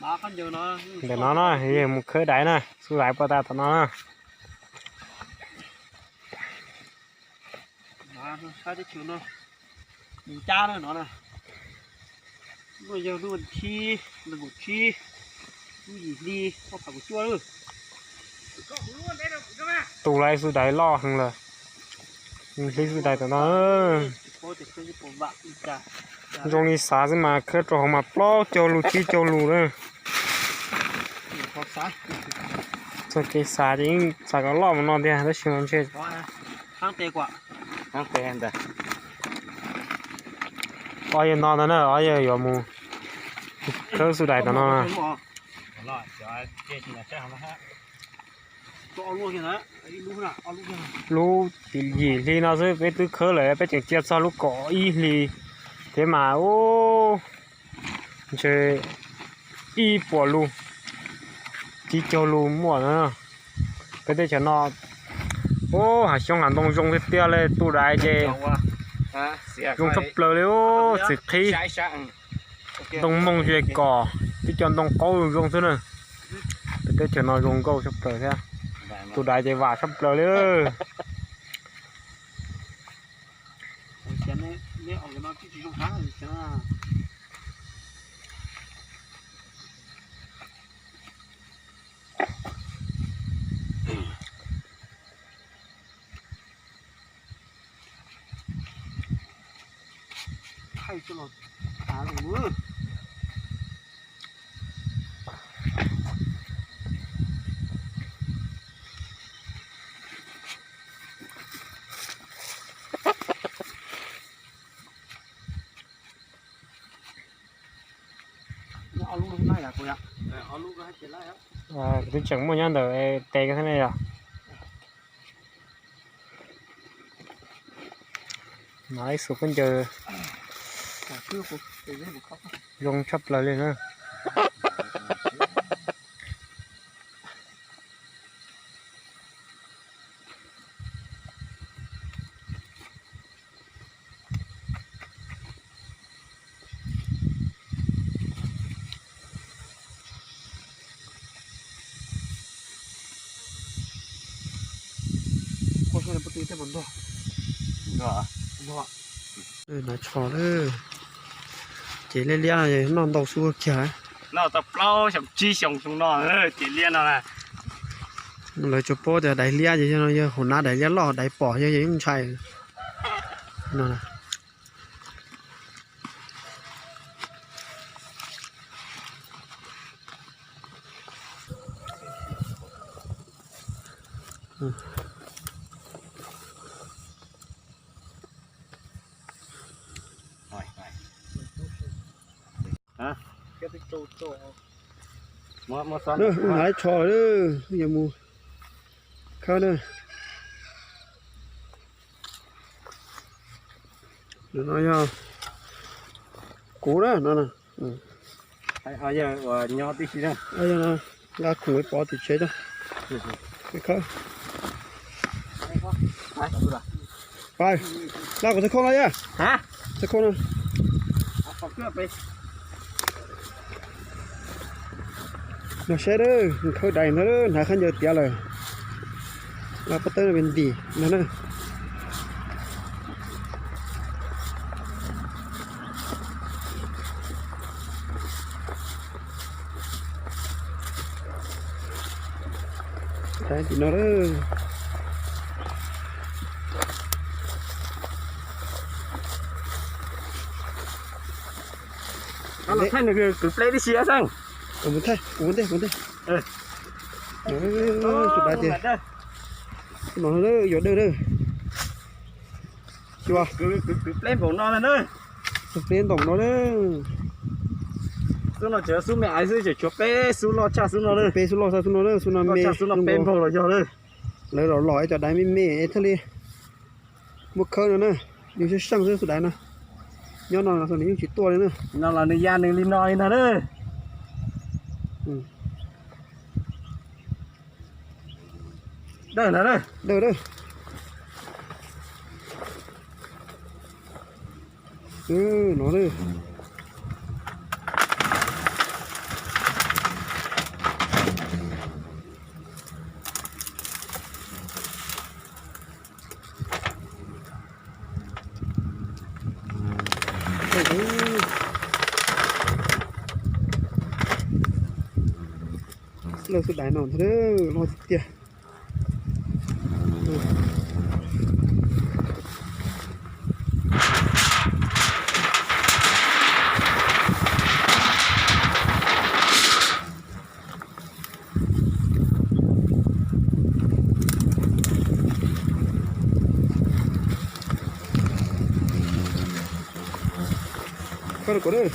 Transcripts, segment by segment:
Ntawm no na, yog mus khawb daiv na, xub daiv pov tas tom no na. Yog lub thib nees nkaum tsib, lub yim hli ob phav kaum cuaj lawm. Tu laiv xub daiv loj heev lawm. Hli xub daiv tom no. Zoo li xav xwb mas khawb rau hauv mas plaub caug lus tsib caug lus na. Txog kev xav ces yeej xav kom loj mus no tiag tab sis mas ntshe ob yawg no ntag na, ob yawg yuav mus khawb xub daiv tom no. Lub yim hli no xwb peb twb khawb lawm, peb tseem cia txog lub kaum ib hli thiab mas ub, ntshe ib puas lus, tsib caug lus muaj na. Peb teb chaws no ub, hav xyoob hav ntoo zoo tiag tiag li, tu daiv ces zoo tshaj plaws li ub, txiv qhib. Ntoo moog ze kom tib co ntoo qaub zoo xwb na. Peb teb chaws no zoo nkauj tshaj plaws thiab. Tu daiv ces vam tshaj plaws li. Kuv twb tseem muaj nyob ntawm tes ko thiab ne yog. Mas ib xus khaub ncaws zoo tshaj plaws li na. Hnav tsho, ces liab liab no noj ntau xwb kiag. Noj tau plaub xyoo tsib xyoo xyoo no ces liab no na. Lawv tsuas paub tias daiv liab ces yog no yog hauv nab daiv liab loj daiv pom yog yeej ntshai no. Hnav tsho, yog mus khawb na. No yog kuv na no. Nqa khoom pov tim tsev tso. Khawb. Pais, nqa kuv thawj khauj no yog. Thawj khauj no. No saib, khawb daiv ntag, hnav khaub ncaws tiav lawm. Nqa pob tawb no ntim no na. Tim no lawm. Thaij nws kwv pleb tib si xeeb. Kuv mus thaij, kuv mus ntej, kuv ntej. Tus daiv ces no yuav dawj na. Kwv pleb npaum no na. Kwv pleb npaum no na. Xub no tseem xub me aiv xwb, tseem tshuav peb xub loj tshaj xub no na. Peb xub loj tshaj xub no na, xub no me, xub no peb npaug los yog na. Lawv los los cov daiv me me es thiaj li muaj khawb no na. Yeej seej seej xwb xub daiv no. Nyob no los nws yeej tsis tuaj li na. No los nws ya nws li no li ntag na. Dawj ntag na. Dawj, dawj. No na. Lawv xub daiv no ntag, loj tiag tiag. Khawb rau kuv lawm.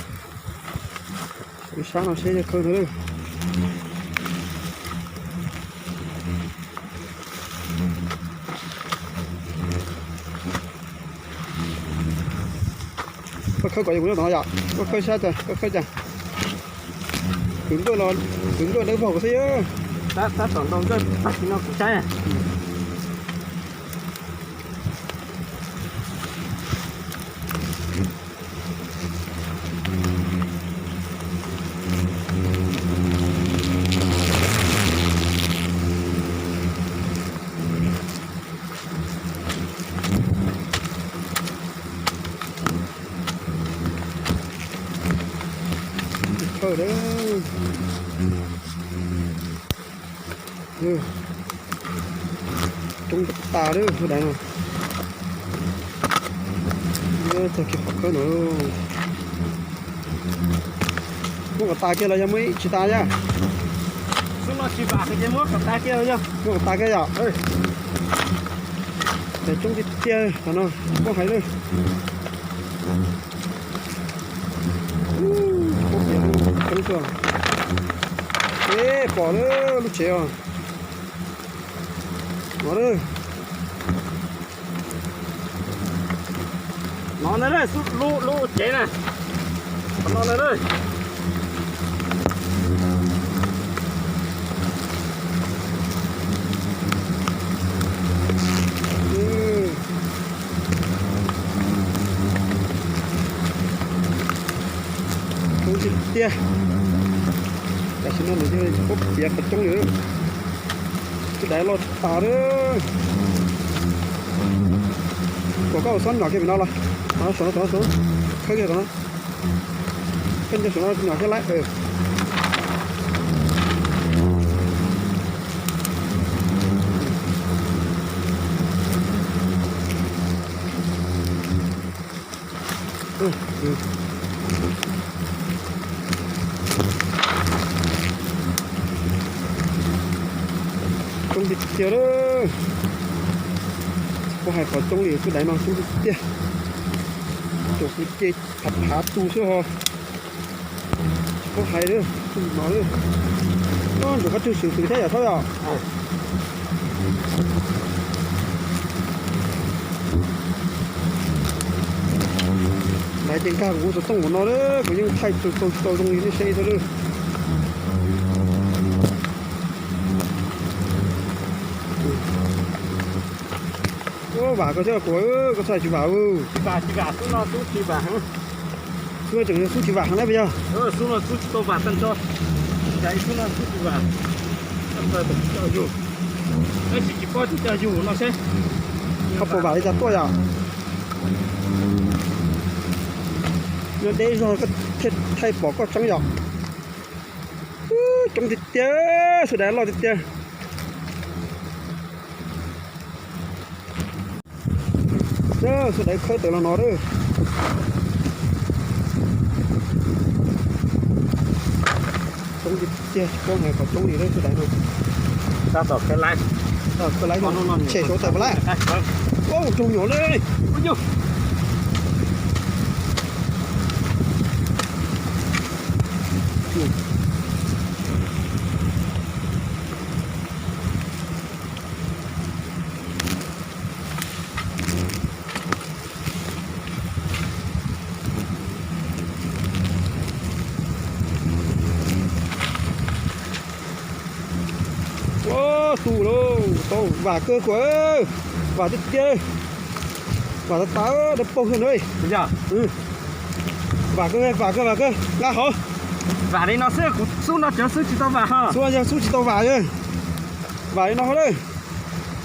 Ib sab no seb yog khawb no lawm. Koj khawb kom yog kuv nyob tom no yom, koj khawb sab cas koj khawb cas. Kwv npluaj los, kwv npluaj dawb vog kuv xwb. Tab tom ntaus nkawj tag kis no kuv saib. Khawb lawm. Coob tas tas lawm, daiv no. Tag kiag qhov khawb no. Muab kom tas kiag los yog muab ib tsis tas yom? Muab kom tas kiag yom? Coob tiag tiag qhov no, tsis paub hais lawm. Coob tiag, coob tuaj. Eb, pom lawm lub tsev os. No lawm. No na, lub tsev na. Qhov no na. Coob tiag tiag. Tam sim no nws yeej tsis paub piav qhov coob li. Xub daiv loj tas lawm. Kom koj ua xob nyom kiag pem no los. Saum no, saum no, saum no. Khawb kiag saum no. Koj nco saum no nyom kiag lawm. Coob tiag tiag lawm. Tsis paub hais qhov coob li, xub daiv no coob tiag tiag. Tsuas kuv ces phav phav tu xwb ho. Tsis paub hais lawm, no lawm. Ntsuas qab tswj xwm xwm thiab yom Thoj yom. Daiv ces nkag kuv tus tooj ua no lawm, kuv yeej thaij tsis tau zoo li nej saib xwb lawm. Vam koj thiab kuv, koj txhais tsis vam. Tsis vam, tsis vam, xub no xub tsis vam heev. Xub no tseem yog xub tsis vam heev na puas yog? Xub no xub tsis tau vam tag nrho. Cas ib xub no xub tsis vam. Tab sis tsis paub tib co yus no seb ho puas vam li cas tuaj yom. Nyob deb zog koj thiaj thaij pom koj tseeb yom. Coob tiag tiag, xub daiv loj tiag tiag. Xub daiv khawb tawm los no lawm. Coob tiag tiag, tsis paub hais qhov coob li lawm xub daiv no. Tab tom khawb laib, tshem saum tawm puas laib. Ua raug nyuam li. Ua tu lauj, tau vam kawg kuv, vam tiag tiag, vam tas tas dawb paug xwb na. Vam kawg, vam kawg, vam kawg, nqa hauv. Vam li no xwb, kuv xub no cov xub tsis tau vam ho. Xub no yog xub tsis tau vam, vam li no hauv lawm.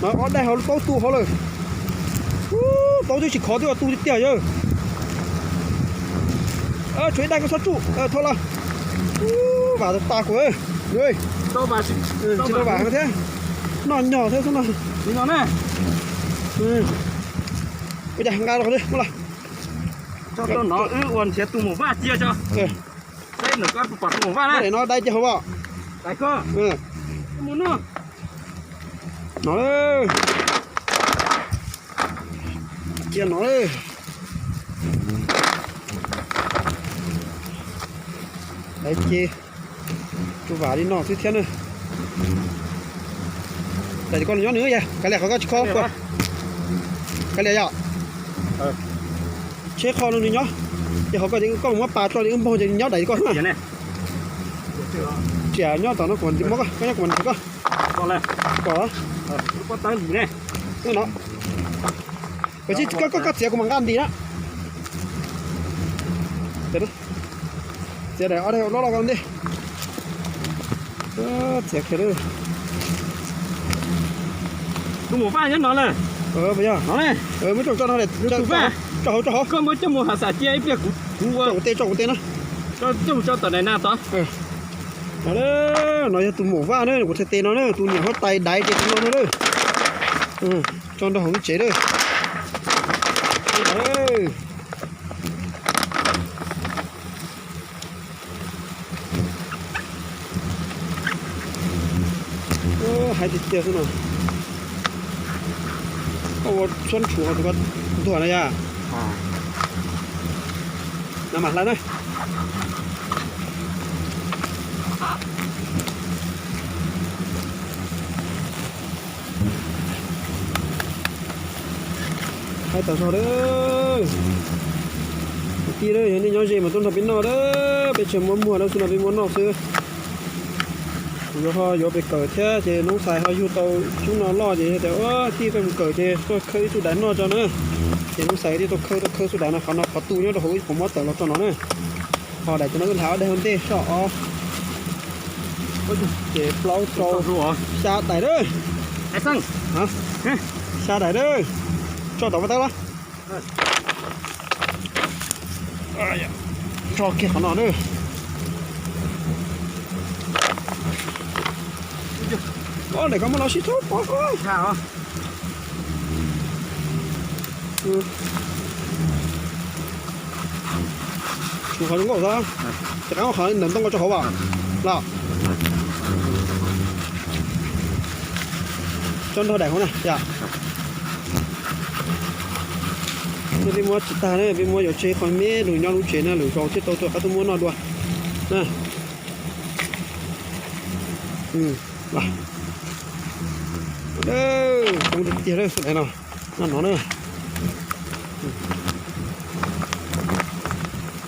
No ob daim hauv lub taub tu hauv lawm. Taub twb tsis khov twb ua tu tiag tiag yawg. Tshuav ib daim koj txhob tsuj, thauj los. Tsis tau vam thiab, noj nyog thiab xwb no. Ua cas nqa los muab los. Tso rau no wb ua nrhiav tus maum vaj cia tso. Saib nws koj pom tus maum vaj na. Muab daim no dai cia hauv os. Dais koj. No, cia no. Dais ces tsuas vam li no xwb thiab na. Daim koj los nyob nws, kav liam qhov koj tsis kho puas? Kav liam yom. Tsheb qho no nws nyob, ces qhov koj ces koj muab pas tso ces wb npog ces nws nyob daim koj xwb na. Tsiam nyob tom no kuv muab koj, koj nyob kuv mam nrhiav koj. Pom, no. Koj, koj txiav kuv mam nqa ntis na. Txiav daim ob daim loj loj koj ntej. Txiav kiag lawm. Tus maum vaj nyob no lawm. Yog no, muab tso tso no, tso hauv, tso hauv. Koj muab coj mus hav xas cia ib pliag kuv, kuv ua kuv tej, tso kuv tej na. Coj mus tso tom daim na tod. No yog tus maum vaj na, kuv txhais tes no na, tus niam huab tais daiv ces tus no na. Tso nrog hauv lub tsev lawm. Haib tiag tiag xwb no. Koj ua suab tshuav tus koj ntuag na yom. No mas hlawv na. Haib tas zog lawm. Kwv tij, yog nej nyob ze mas tuaj nrog peb noj lawm, peb tsis muab muag dab tsi no, peb muab noj xwb. Kuv yuav ho yuav pem kawm thiab ces Noob Xais ho yug tau xub no loj ces tias, tij, koj mus kawm ces tuaj khawb ib tug dais noj tso na. Ces Noob Xais thiaj tuaj khawb, tuaj khawb xub dais no, qhov no qhov tu nyob rau hauv ib qhov muab tawm los tso no na. Ho daim cov no wb nrhiav ob daim ua ntej, soj ob, ces plaub rau xya daim lawm. Xya daim lawm. Tso tom vaj tawb los. Tso kiag qhov no na. Ob daim koj muab los sib txhob pov. Qhov zoo nkauj xwb, ces qab qhov ntawm ntoo ko tso hauv as. Los, tso nrog daim hauv na yom. Peb muab tsis tag na, peb muab yuav tseg qhov me lug nyob lub tsev na, lwm zaus thiaj tau tuaj qab tuaj muab noj dua na. Zoo tiag tiag xwb daim no, noj no na.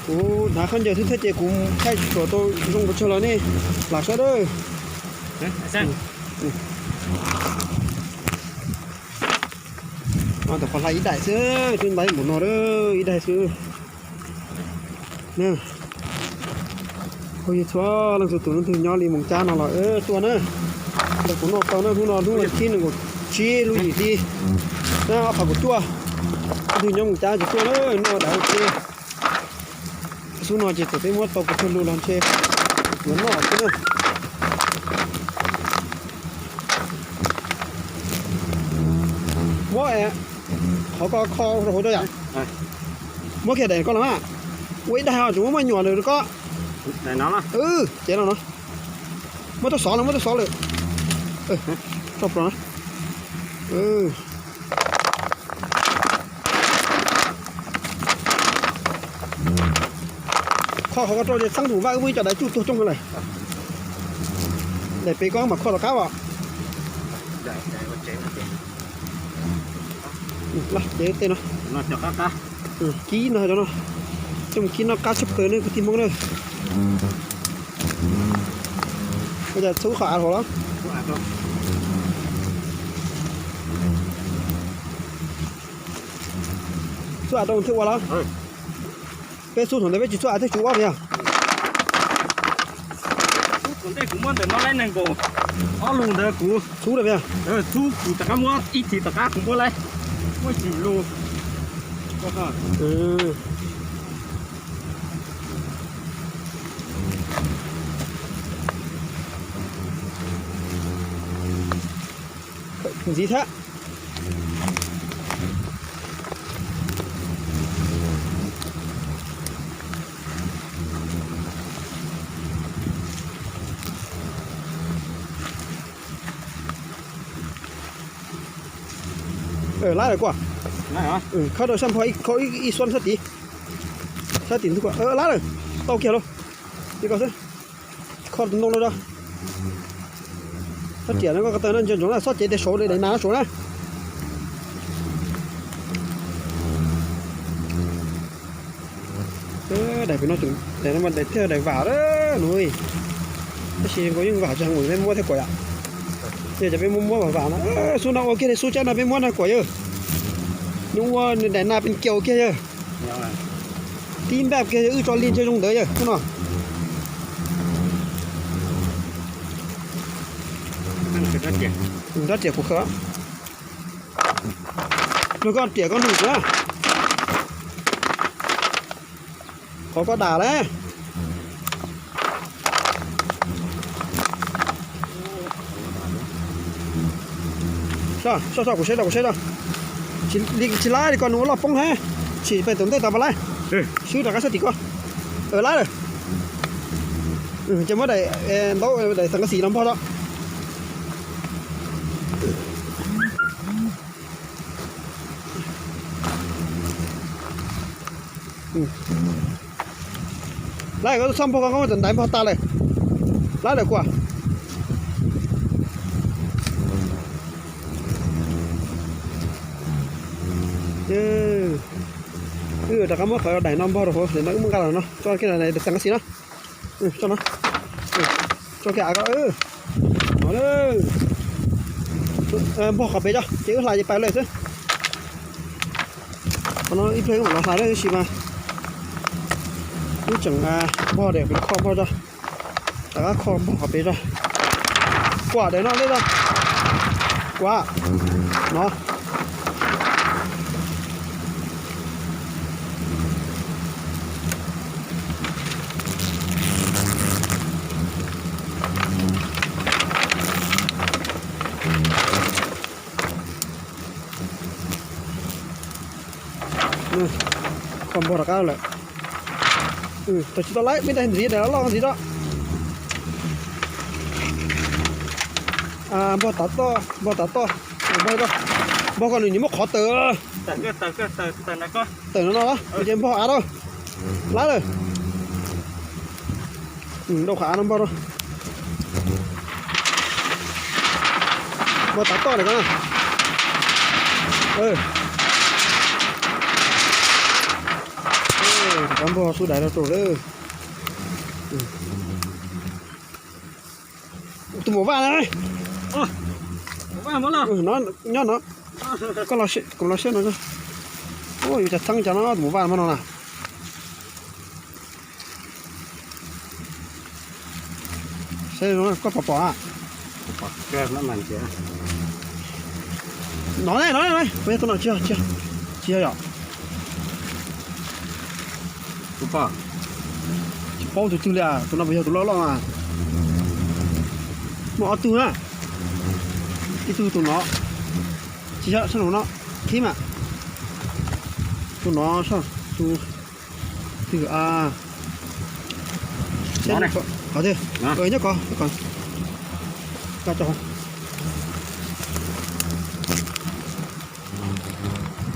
Kuv hnav khaub ncaws xwb thiab ces kuv thaij tsis tshua tau zoo pes tsawg los nej lam saib dawb. Tam qhov hlais ib daim xwb, twb ntais npaum no ib daim xwb. Kuv yog txhua leej txhua tus leej twg nyob li Moos Cab no los tuaj na, nrog kuv noj tau na. Hnub no hnub vas thib nees nkaum tsib lub yim hli na, ob phav kaum cuaj. Leej twg nyob Moos Cab ces tuaj na, noj daim ua ke. Xub no ces txawm peb muab tau pes tsawg lus los ntshe yuav noj xwb na. Muab qhov ko kho rau hauv tso yom. Muab kiag daim ko los mas. Ua ib daim tseem muab muaj nyuam lawm ko. Ces no no. Muab tau xov lawm, muab tau xov lawm. Tso plos na. Kho qhov ko rau ces txeeb tus vaj wb muaj ib co daim tsuj tuag coob lawm. Daim pem ko mam kho tom qab os. Tej no kib no, coj mus kib noj qab tshaj plaws ne kwv tij Hmoob na. Ua cas txhub qhov av hauv los? Txhub av rau thiaj ua los? Peb txhub thaum ntawd peb tsis txhub av thiaj tsis ua tiag. Thaum ntej kuv muab ntawm no laib nees nkaum ob lus ntawd kuv txhub lawm tiag. Txhub kuv rov qab muab ib thim tom qab kuv muab laib, muab ib thim lus. Ntxiv thiab. Lab lawm kuv. Khawb rau sab npog, khawb ib xuab sab tid. Sab tim ntug ko lab lawm. Tau kiag lauj. Li ko xwb. Kho tus ntoo no rau. Sab riam no koj ko taw no ntsia ntsoov na, xob cev tes saud, daim nas no saud na. Daim pem no, daim no mas daim thiaj daim vam lawm nws. Tab sis nkaus yeej vam tsis heev, peb muab thiaj kuam yom. Yog cov peb muab muab vam vam no, xub no ua kiag li xub tsab no peb muab no kuam yawg. Nws ua nws daim nas pes kiaus kiag yawg. Tib npaj kiag yawg, wb tso li ntshe zoo ntawd yawg xub no. Rab riam kuv khawb. Nrog koj riam koj nug kuv na. Qhov koj dam lawm. Soj soj kuv saib rau, kuv saib rau. Tsis lab li ko nws ua loj poob hab. Tsis pem tus ntej tas pas lab. Swb rov qab sab tim ko. Lab lawm. Ces muab daim ntaub daim xeev kas xis no npog tso. Lab, koj txhob npog, koj muab tus ntaiv npog tas lawm. Lab lawm kuv. Wb rov qab muab qhov daim no npog rau hauv, daim no wb muab nqa los no tso kiag, daim xeev kas xis no. Tso no. Tso kiag av ko. No, npog qhov pem tso ces wb hlais ces pais lawm xwb. Qhov no ib pliag wb mam los hlais tab sis mas wb tseem npog daim, kho npog tso. Rov qab kho npog qhov pem tso. Kuam daim no li tso. Kuam no. Kho npog rov qab lawm. Tsis tau laib, peb ntxiv daim loj ntxiv tso. Npog tav toj, npog tav toj. Npog ko nws nyiam muab qhov tawm. Tawm no no, ces npog av rau. Lab lawm. Rau qhov av no npog rau. Npog tav toj lawm ko. Rov qab npog xub dais rau rau lawm. Tus maum vaj na. Nyob no. Koj los, kuv los siab no. Yus cas txheeb cas no tus maum vaj no no na. Saib koj pom pom. No ne, no ne, puas yog tus no? Tsis yog, tsis yog, tsis yog yom. Tsis paub tus twg li, tus no puas yog tus loj loj mas. Muaj ob tug na, ib tug tus no, tsis yog, sab no, qhib mas. Tus no, tus twg a? Nyob ko,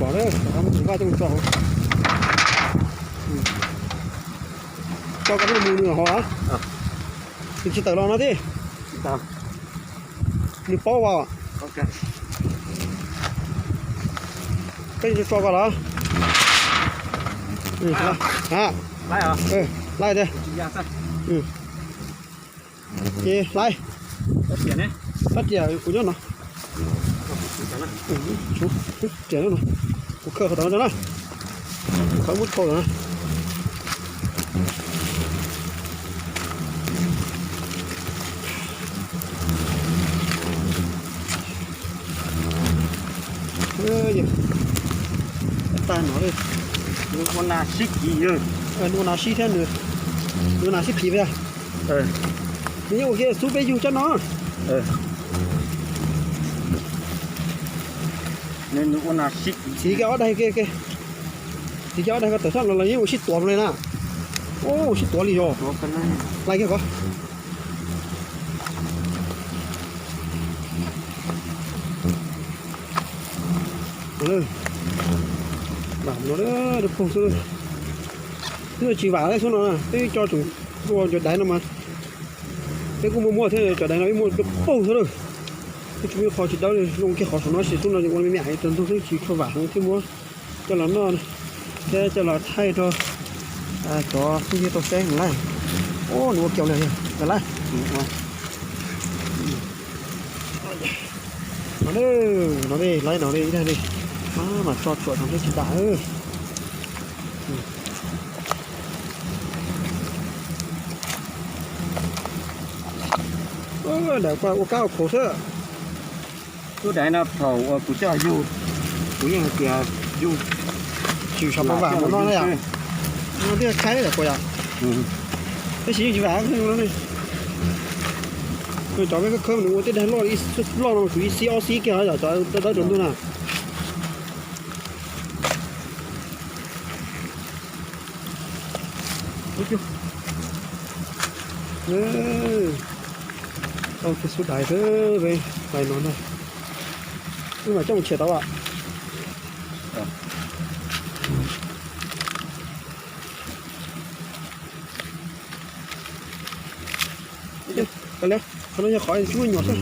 pom, mus vaj coj mus tso hauv. Tso koj mus nws hauv. Nws tsis tawm los no thiab. Nws paub as. Koj tso koj los. Laij tiag. Ces hlais. Rab riam kuv nyob no. Riam no, kuv khaws qhov tod no na. Kuv khaws muab thau na. Tag no, nws ua nas sib phim thiab nws, nws ua nas sib phim thiab. Nws yeej ua kiag xub peb yug cov no. Txiv kiag ob daig, txiv kiag ob daig ko tawm sab no los yeej ua sib tuav li na. Ua sib tuav li yog. Lais kiag ko. Vam no, poog xwb. Twb tsis vam xwb no, twb coj tseem ua cov daiv no mas. Peb kuj muaj muaj thiab, cov daiv no ib muaj poog xwb lawm. Twb tsis muaj qhov tsis dawb li, zoo kiag qhov saum no, sis xub no ua me me ib tug ntug xwb, tsis tshua vam heev thiab, muab coj los noj thiab coj los thaij rau cov phooj ywg tau saib lawm. Ua nws ua kiag li lawm. No, no, laiv no ib daig li, mas tso tshuam thaum twg tsis dam. Daim ua kab ua khuv xwb. Lub daim no thaum uas kuv coj yug, kuv yeej hais tias yug tsis sov pov vam mus no na yom. No twb qhaib lawm puas yom? Tab sis yeej tsis vam. Cov peb khawb khawb nws ua tej daig loj, loj no kuv ib xib ob xib kiag yom, cov dawb rau ntuj na. Tau kiag xub daiv, daiv no ntag. Wb mam coj mus tshem tau as. Qhov no yog qhov tsis muaj nyuam xwb.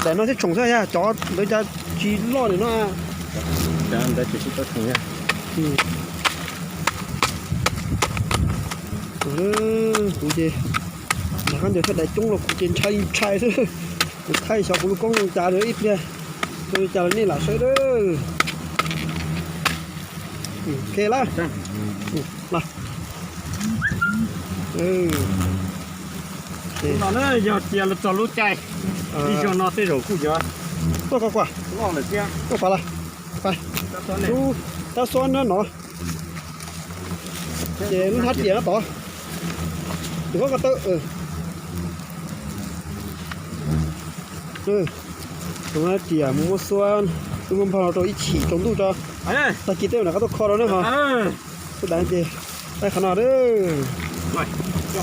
Daim no thiab tshoom xwb, cov ntawd cas tsis loj li no. Kuv ces nrog kab ncaws thiab daim coob los kuv ces ntshai ntshai xwb. Kuv thaij xyov kuv lub koob zoo cas li ib pliag, zoo li cas los nej lam saib. Ok lawm. No yog tias los txog lub caij ib zaug no tej zaum kuj yuav tuaj ko kuas loj lawm thiab. Tuaj pas lawm. Tab xob no no. Ces lub hnab riam no tod. Tus qab ko taw. Tus hnab riam mus muab xuab, wb muab npog rau ib chim tsaus ntuj tso. Tag kis tej zaum nram qab tuaj kho rau ne ho. Xub daiv ces taij qhov no.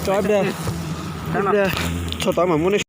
Tso ib pliag, ib pliag tso tod mam muab nej